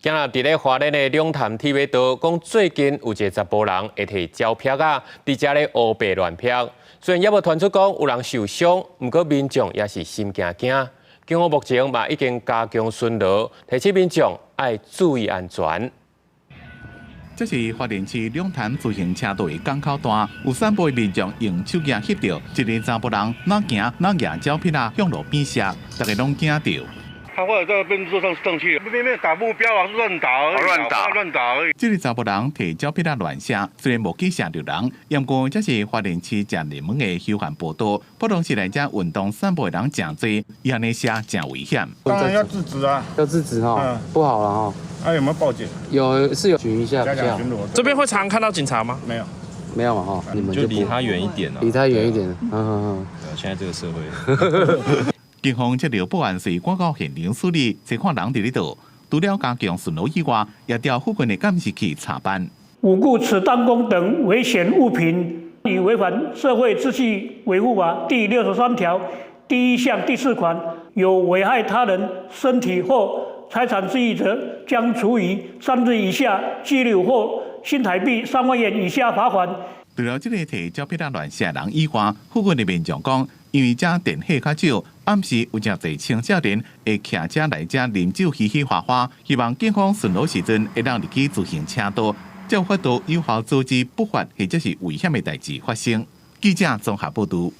今仔日佇咧花蓮的龍潭鐵馬道，講最近有一个查埔人會提鳥劈仔，佇遮咧烏白亂劈。雖然猶無傳出講有人受傷，毋過民眾也是心驚驚。警方目前嘛已經加強巡邏，提醒民眾愛注意安全。這是花蓮市龍潭自行車道的港口段，有散步的民眾用手機翕著一个查埔人哪行哪舉鳥劈仔向路邊射，大家攏驚著。他後來在邊路上上去，沒沒打目標啊，是亂打而已，亂打亂打而已。這个查埔人提鳥劈仔亂射，雖然無去射著人，毋過這是花蓮市誠熱門的休閒步道，普通時來遮運動散步的人誠濟，伊按呢射誠危險。當然要制止啊，要制止哈，不好了哈。啊，有沒有報警？有，是有巡一下，加強巡邏。這邊會常看到警察嗎？沒有，沒有嘛哈，你們就離他遠一點啊，離他遠一點。嗯嗯嗯。現在這個社會。警方接著報案隨趕到現場處理，查看人佇咧佗。除了加強巡邏以外，也調附近的監視器查辦。五故持彈弓等危險物品，已違反《社會秩序維護法》第63條第1項第4款，有危害他人身體或財產之意者，將處以3日以下拘留或新台幣3萬元以下罰款。除了這个提鳥劈仔亂射人以外，附近的民眾講，因為遮電火較少，暗時有誠濟青少年會徛遮來遮啉酒嘻嘻哈哈，希望警方巡邏時陣會當入去自行車道，才有法度有效阻止不法或者是危險的代誌發生。記者綜合報導。